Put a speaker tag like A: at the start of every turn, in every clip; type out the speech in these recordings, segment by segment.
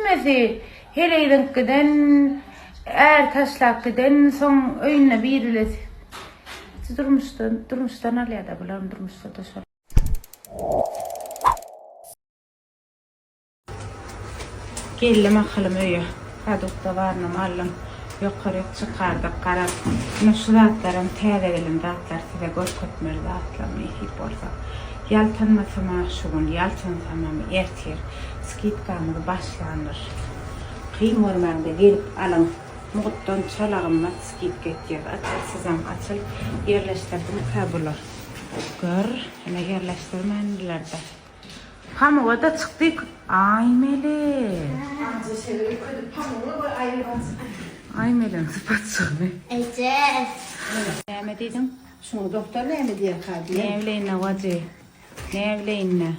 A: Hemmesi heleýiňkiden är taşlap giden soň öýünde biri bile durmuşdan durmuşdan alýada bularam durmuşda-da şol. Geldim ahylym öýe. Produkta barynam aldym. Ýokaryk çykardyk garaz. Ine şu zatlaram täze gelen zatlar size görkezmeli zatlar nesip bolsa. Ýaltanmasam-a şu gün, ýaltansamam ertir skidkamyz başlandyr. Kyn görmäňde gelip alyň. Mugtdan çala gymmat skidka etýäs. Açyl sizem açyl. Ýerleşdirdimkä bular. Gör, ine ýerleşdirmändirler-de. Pamuga-da çykdyk. Aýmele.
B: Amca şeýle öýkedip pamugy bir aýryp aç.
A: Aýmeleň sypatjygyny.
C: Eje.
A: Näme diýdiň?
B: Şuňa doktor näme diýerka diýen.
A: Näbileýin Nawajy. Näbileýin-dä.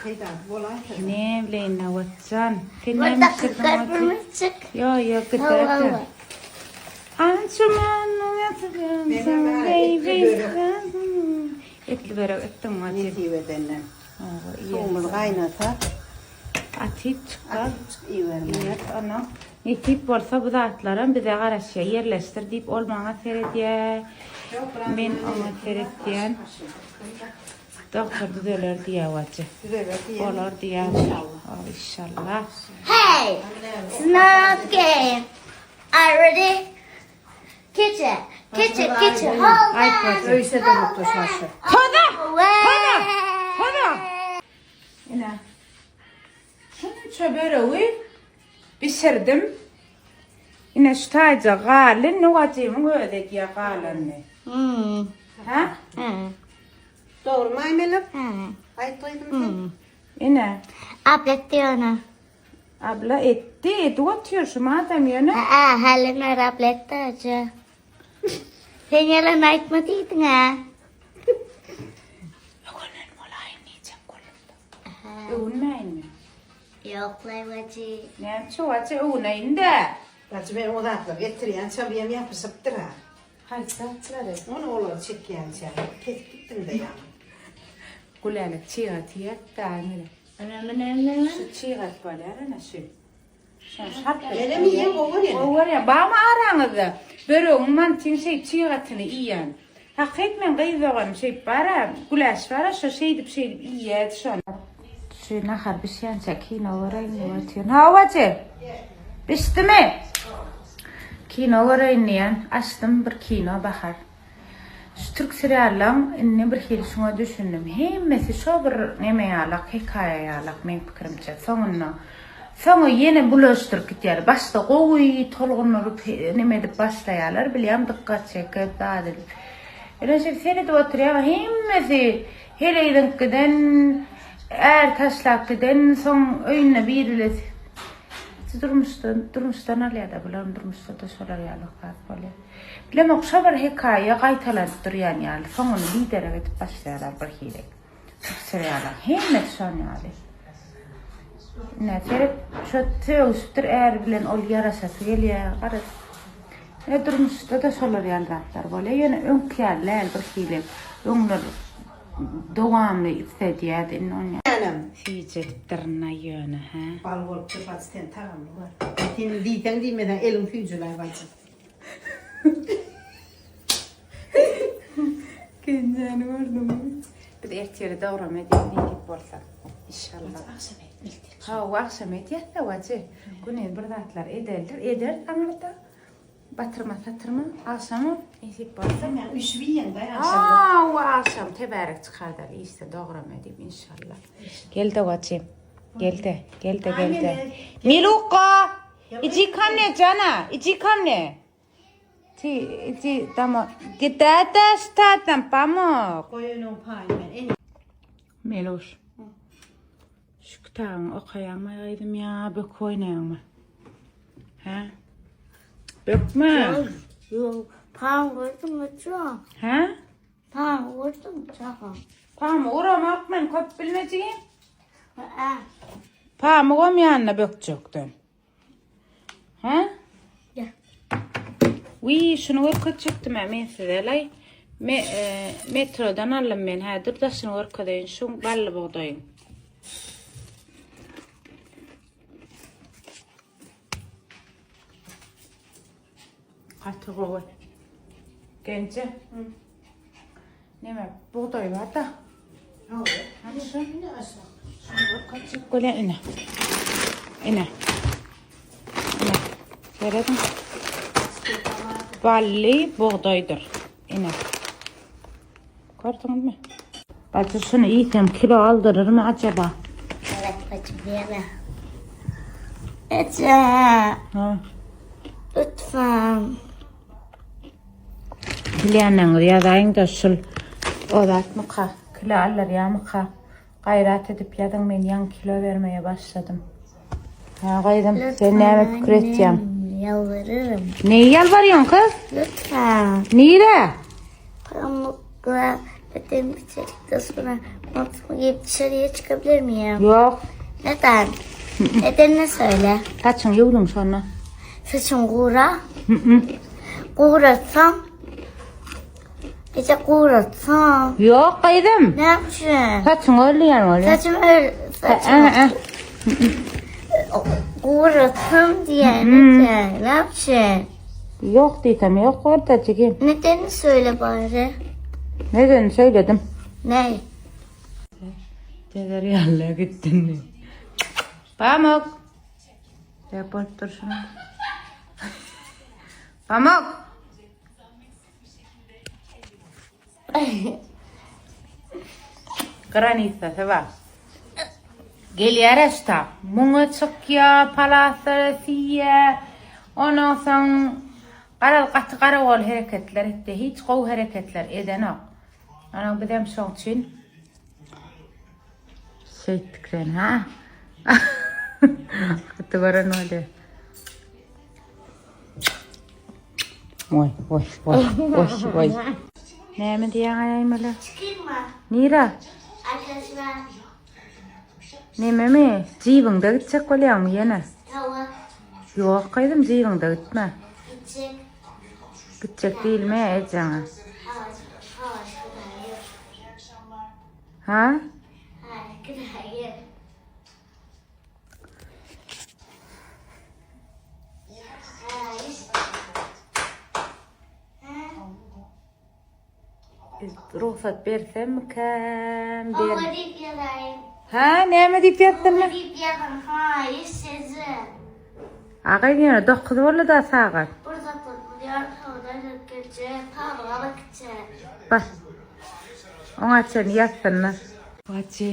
B: Peýdasy bolaýsa.
A: Näbileýin Nawatjan. Sen näme bişirdiň Wajy? Ýo, ýo, gider-de. Etli börek etdiň Wajy.
B: Nesip edenden. Suwumyz gaýnasa.
A: Atyp çykar.
B: Atyp çyk iýibermeli.
A: Iýeris ondan. Nesip bolsa bu zatlaram bize garaşýar. Ýerleşdir diýip ol maňa seredýär. Men oňa seretýän. Doktor düzeler diýýär wajy.
B: Düzeler diýýär.
A: Bolar diýýär. Inşallah.
C: Hey! It's not game. Are you ready? Kitchen, kitchen, kitchen. Hold on.
B: Öýse de mutlu şaşy.
A: Toza! Toza! Toza! Ine. Şunça böregi bişirdim. Ine şu taýja galdy. Nuwajymyň özi edýär galanyny.
C: Hmm.
A: Ha?
C: Hmm.
B: Dogrumy Aýmelek?
C: Hmm.
B: Aýt gyzym sen.
A: Ine.
C: Abla diýona.
A: Abla etdi, edip otyr şu madam ýöne.
C: Aa, Halina abla etdi aja. Sen ýalan aýtma diýdiň-ä.
A: Öwünen bolaýyn diýjek boldum-da. Öwünmäýinmi?
C: Ýok-laý wajy.
A: Näme üçin wajy öwüneýin-dä?
B: Wajy men o zatlary getirýänçä birem ýapyşypdyr-a.
A: Haýsy zatlary?
B: Ony olary çekýänçä. Kesip gitdim-de ýaňy.
A: Gülälek çyg atýar-da, Aýmere. Şu çyg at bolýar ana şu. Şony şart edip.
B: Menem iýen gowy görýän.
A: Gowy görýän. Barmy araňyzda böregiň mantyň şeýdip çyg atyny iýen? Hakyt meň gyz doganym şeýdip bara, Güläş bara şo şeýdip şeýdip iýýärdi şony. Şu nahar bişýänçä kino göreýin diýip otyryn. Hawa eje. Bişdimi? Kino göreýin diýen. Açdym bir kino Bahar. Şu türk seriallaň indi bir hili şuňa düşündim. Hemmesi şo bir neme ýalak, hekaýa ýalak meň pikirimçe. Soňunda soňy ýene bulaşdyryp gitýärler. Başda gowy tolgundyryp neme edip başlaýarlar, bilýäň dykgat çekip zat edip. Ýöne şeýdip seredip oturýaň hemmesi heleýiňkiden är taşlap giden soň öýünde biri bile durmuşdan durmuşdan alýada bularam durmuşda-da şolar ýaly zat bolýar. Bilemok şo bir hekaýa gaýtalanyp durýan ýaly soňuny biderek edip başlaýarlar bir hili. Türk serialyň hemmesi şon ýaly. Ine seret şo sögüşipdir äri bilen ol ýaraşasy gelýär garaz. Ine durmuşda-da şolar ýaly zatlar bolýar ýöne öňki ýaly däl bir hili öňler dowamly isledýärdi indi on
B: Ýanem.
A: Süýji edipdirin-aý ýöne hä.
B: Bal bolupdyr bajy sen tagamly bor. Sen diýseň diýmeseň eliň süýjüläý bajy.
A: Genjäni gördüňmi? Biz ertire dograma edýäs nesip bolsa. Inşallah.
B: Agşam etmeli.
A: Hawa, agşam edýäs-de wajy. Güniz bir zatlar edelidir. Ederis aňyrda. Batyrma satyrma. Agşam nesip bolsa.
B: Sen üşüp iýeň-dä agşamda.
A: Hawa, agşam tebärek çykardar işde dograma edip inşallah. Gel-de wajy. Gel-de, gel-de, gel-de. Milukka! Iji kam ne jana, iji kam ne. Ti, iji damo. Gidäde ştadan pamuk.
B: Goý onuň paýyny men. Ene.
A: Meluş. Şu kitabyňy okaýaňmy gyzym ýa böküp oýnaýaňmy? Hä? Bökme.
C: Ýok, pamuk gördüňmi ço?
A: Hä?
C: Pamuk gördüňmi ço?
A: Pamuk uramak men köp bilmejigim.
C: Hä.
A: Pamugam ýanyna bökjekden. Hä?
C: Ýa.
A: Wiý, şuny görkezjekdim-ä men size laý. Me, e, metrodan aldym men. Hä, dur daşyny görkezeýin. Şu bally bugdaýyň. Gaty gowy. Genje. Neme bugdaý bar da. Hany şu? Kaçyk göle ine. Ine. Ine. Serediň. Bally bugdaýdyr. Ine. Gördüňizmi? Bacı şunu iýsem kilo aldyryrmy acaba?
C: Evet bacım yeme. Ece.
A: Ha.
C: Lütfen.
A: Bilýänleriňiz ýazaýyň-da şul o zatmyka, kilo aldyrýarmyka? Gaýrat edip ýazyň men ýaňy kilo bermeye başladym. Ha gyzym sen näme pikir etýäň?
C: Ýalbaryrym.
A: Neyi ýalbarýaň gyz?
C: Lütfen.
A: Nire?
C: Pamukla bedenimi bitirdikten sonra montumu giyip dışarıya çıkabilir miyim?
A: Ýok.
C: Neden? Nedenini söyle.
A: Saçyňy ýuwduň şonda.
C: Saçım gura. Guratsam. Gece guratsam.
A: Ýok gyzym.
C: Ne yapıyorsun?
A: Saçyňy örleýän bolýar.
C: Saçım öl... Saçım guratsam diye. Neden? Ne yapıyorsun?
A: Ýok diýsem ýok orada jigim.
C: Nedenini söyle bari.
A: Nedenini söyledim.
C: Ne?
A: Tezer ýalyna gitdin. Pamuk. Dep bolup durşuna. Pamuk. Granitsasy bar. Gelýär şta. Muňa çykýa, palaslara siýýä. Ondan soň garaz gaty garagol hereketler etdi. Hiç gowy hereketler edenok. Onuň bizem şoň üçin şeýtdik sen ha. Gaty gören bolýar. Oý, oý, oý, oý, oý. Näme diýýäň aýaýmaly?
C: Çykayım mı?
A: Nira?
C: Arkadaşlar.
A: Nememi? Jibiňde gitjek bolýaňmy ýene?
C: Hawa.
A: Ýok gyzym, jibiňde gitme.
C: Gitjek.
A: Gitjek diýilme ejeňe. Ha? Rugsat bersemmikäm? Ber.
C: Hawa diýip ýazaýyn.
A: Ha, näme diýip ýazsynlar?
C: Hawa diýip ýazyň, haýyş sizi.
A: Aga ýöne 9 boldy da sagat.
C: Bir zat bolýar, howdan gelip geljek, palyga bakjak.
A: Bas. Oňa çenli ýazsynlar. Wajy.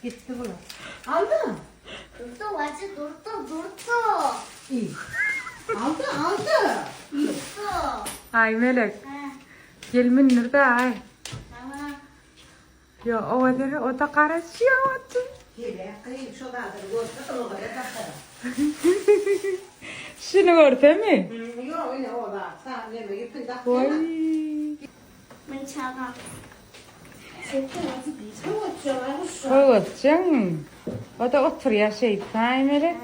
B: Gitdi bular. Aldy.
C: Durdy, wajy durdy, durdy.
B: İyi. Aldy, aldy.
C: Durdy.
A: Aý Melek.
C: Ha,
A: Gel mündir de aý.
C: tamam.
A: Yo, o da o da garaşýar wajy.
B: Gele, gyz şu zadyny görse ylgara bakar.
A: Şuny görsemi?
B: Yok yine o da. Sen neme ipin
A: Oý.
B: dakýana.
C: Men çagam.
A: Koýgatjaň. O da oturýar şeýdip, aý Melek.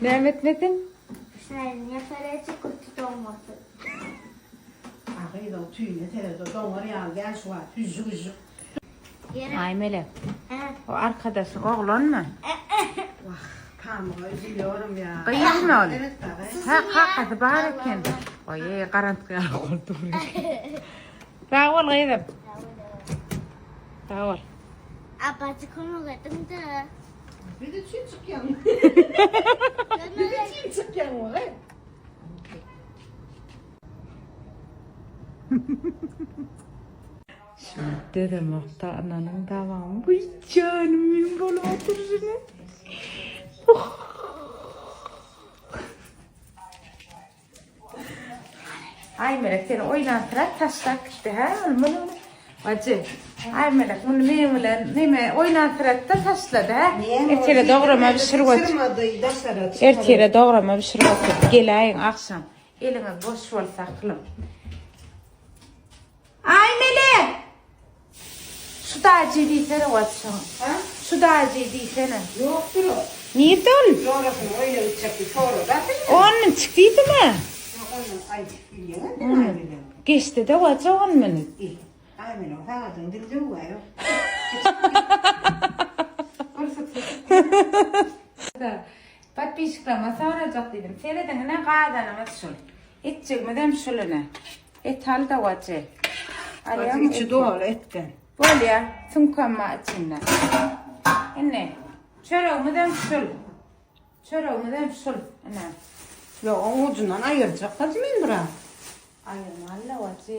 A: Näme etmesin?
C: Sen yaparacak kutu dolmasın.
B: Gyz o tüýüne seredi. Doňar ýaly gel şu wagt. Hüjjük hüjjük.
C: Yere.
A: Aý Melek.
C: Ha.
A: O arkadaşyň oglanmy?
B: Wah, pamuga üzülüyorum ya.
A: Gyzmy ol?
B: Evet baba.
A: Ha, kakasy bar eken. Oý, garantgy ýaly boldy. Sag bol gyzym. Sag bol.
C: Abacı konu dedim de.
B: Bir de tüy çykýan. Bir de tüy çykýan o.
A: Dedem okta ananın tamamı. Uy canım benim bolup oturuşunu. Oh. Ay Melek seni oýnansyrat taşlap gitdi ha? Muny Bacı. Ay Melek muny meň bilen neme oýnansyrat da taşlady ha? Ertire dograma bişirip otur.
B: Çyrmady, daşlara çykardy.
A: Ertire dograma bişirip otur. Geläýiň akşam. Eliňiz boş bolsa aklym. Ay Melek! Şu dajy diýsene watşam.
B: Ha?
A: Şu dajy diýsene.
B: Ýokdur o.
A: Nirde ol?
B: Jorasyny oýna gitjekdi, sonra da.
A: 10 minut çykdydy mı?
B: Yok onu ay bilýän.
A: Geçdi de watja 10 minut.
B: İyi. Ay men o sagadyň dilde var yok.
A: Bak. Podpisçiklerime sorajak diýdim. Serediň ine gazanymyz şul. Etjegimizem şul ine. Et al da wajy. Alýaňmy
B: Içi doly etden.
A: Bolýa, süňkem bar içinde. Indi çöregimizem şul. Çöregimizem şul. Ine.
B: Ýok, oň ujundan aýyrjak hajy men biraz.
A: Aýyrmaly-la wajy.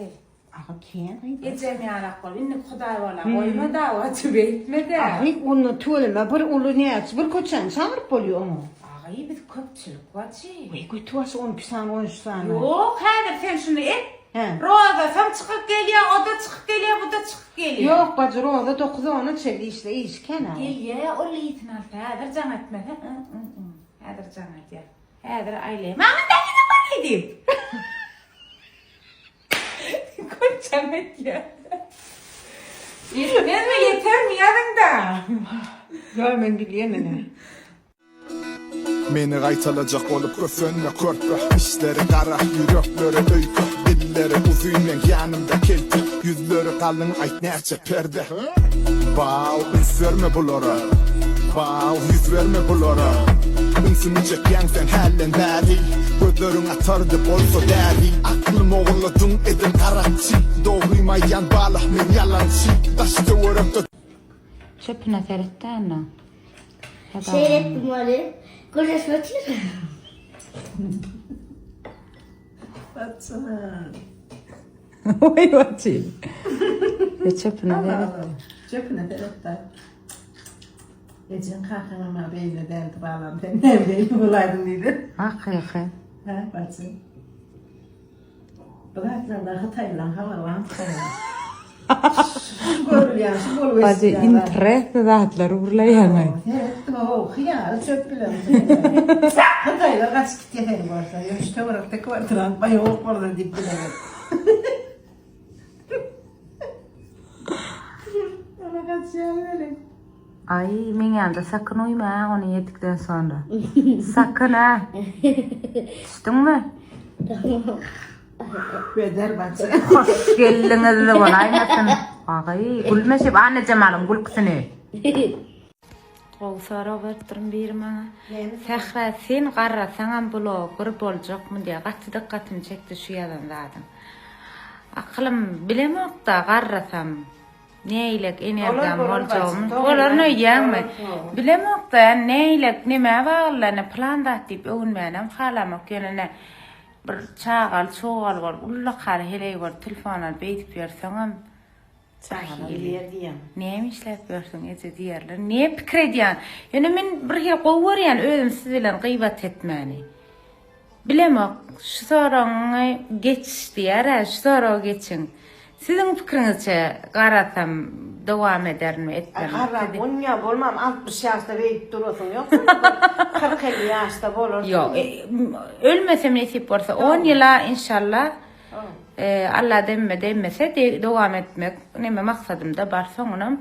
B: Aga kän gyz.
A: Ejem ýalak bol. Indi Hudaý bola goýma da wajy beýtme-de.
B: Agy onda tüweleme bir uly näçe bir köçäni çagyryp bolýa oňa.
A: Agy biz köpçülik wajy.
B: Weý göti başy 12 sany 13 sany.
A: Ýok, häzir sen şuny et.
B: Hä.
A: Rozasam çykyp gelýä, o-da çykyp gelýä, bu-da çykyp gelýä.
B: Ýok bajy Roza dokuz ona çenli işle işi kän aga.
A: Gelýä, ol ýitini alsa häzir jaň etmese, häzir jaň edýär. Häzir aýlaýyn. Maňa daýyna bar diýip. Köp jaň etýär. Ýetmezmi, ýetermi ýazyňda.
B: Ýok men bilýän ene.
D: Meni gaýtalajak bolup kösenme körpe Işleri gara, ýürekleri öýke Dilleri uzyn meň ýanymda kelte Ýüzleri galyň aýt näçe perde Baw üns berme bulara Baw ýüz berme bulara Ünsümi çekýäň sen hälden bäri Gözleriň atardy bolsa däri Aklym ogurladyň edil garakçy Dogrymy aýdýan bala men ýalançy Daş töwerekde
A: Çöpüne seretde anna.
C: Seyrettim onu. Gürleşme otyr.
B: Batsana.
A: Oý baçy. Çöpüne seret.
B: Çöpüne seret da. Ejeň kakaň ama beýle däldi balam sen näme beýle bolaýdyň diýdi.
A: Hakyky.
B: Hä baçy. Bu zatlardan Hytaýlylaň habary barmy Hytaýlylaň? Şu görülýän şu bolup
A: Bajy
B: geçýän zat.
A: interesli zatlar gürleýäňaý.
B: Seretdim how hyýaly çöp bilen. Hytaýlar gaçyp gitýär seni görse. Ýa şu töwerekde kwartirant baý ýok bolsa diýip bilemok. Ona gaçýar welin.
A: Aý meň ýanymda sakyn uýma a ony ýedikden sonra. Sakyn a. Düşdüňmi?
B: Beder bajy.
A: Hoş geldiňiz bolaýmasyn. Agy gülme şep Annajemalyň gülküsini. Gowy sorag beripdirin biri maňa. Sähra sen garrasaňam bloger boljakmy diýýär. Gaty dykgatymy çekdi şu ýazan zadyň. Akylym bilemokda garrasam. Neýlek energiýam boljagymy bolaryn öýdýäňmi? Bilemok-da, neýlek, nämä bagly, ine pylan zat diýip öwünmänem halamok, ýöne ine bir çagaly çugaly bolup, ullakan heleý bolup telefon alyp beýdip ýörseňem
B: Çagalar bilýär diýýäň.
A: Näme işläp ýörsüň eje diýerler. Ne pikir edýäň? Ýöne men bir hili gowy görýän özüm siz bilen gybat etmäni. Bilemok, şu soragyňy geç diýer-ä, şu soragy geçiň. Siziň pikiriňizçe garasam dowam ederinmi, etmermi?
B: Aý garrap onýa bolmam, 60 ýaşda beýdip durasyň ýok seniň bir 40-50 ýaşda bolarsyň.
A: Ýok, ölmesem nesip bolsa on ýyla inşallah Alla demme demmese dowam etmek neme maksadymda bar soňunam.